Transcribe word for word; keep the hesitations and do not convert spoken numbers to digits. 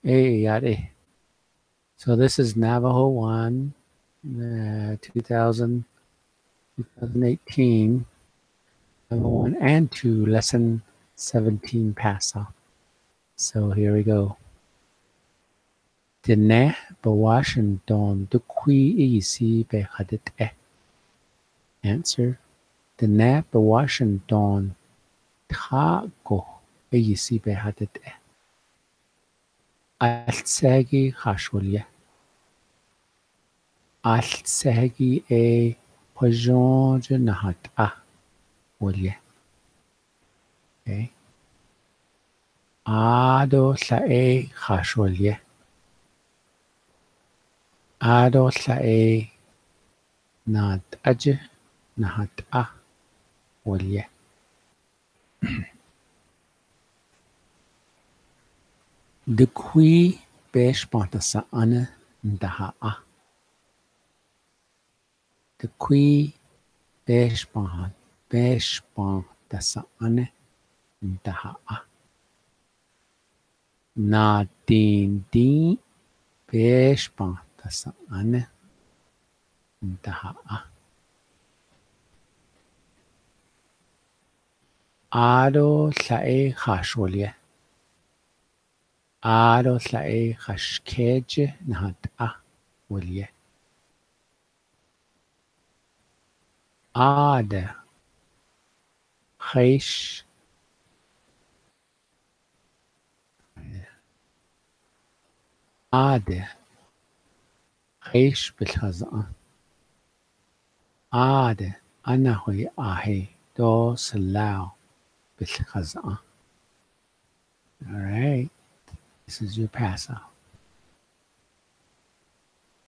Hey, yat eh. So this is Navajo one, uh, two thousand, two thousand eighteen, Navajo one and two, lesson seventeen, pass off. So here we go. Tene ba Washington dukhui isi be hadet eh. Answer. Tene ba Washington tha ko isi be hadet eh. Al segi khashwalye. Al segi e phajon je nahat ah walye. Okay. Ado sa e khashwalye. Ado sa e nahat aje nahat ah walye. Dukhui pespang tasa ane ntaha ah. Dukhui pespang, pespang tasa ane ntaha ah. Na tin tin pespang tasa ane ntaha ah. Ado sa e khashwalye. Ado sa e khashkeje nahat ah walye. Ade khesh. Ade khesh bil khazan. Ade anahui ahi do selau bil khazan. All right. This is your pass off.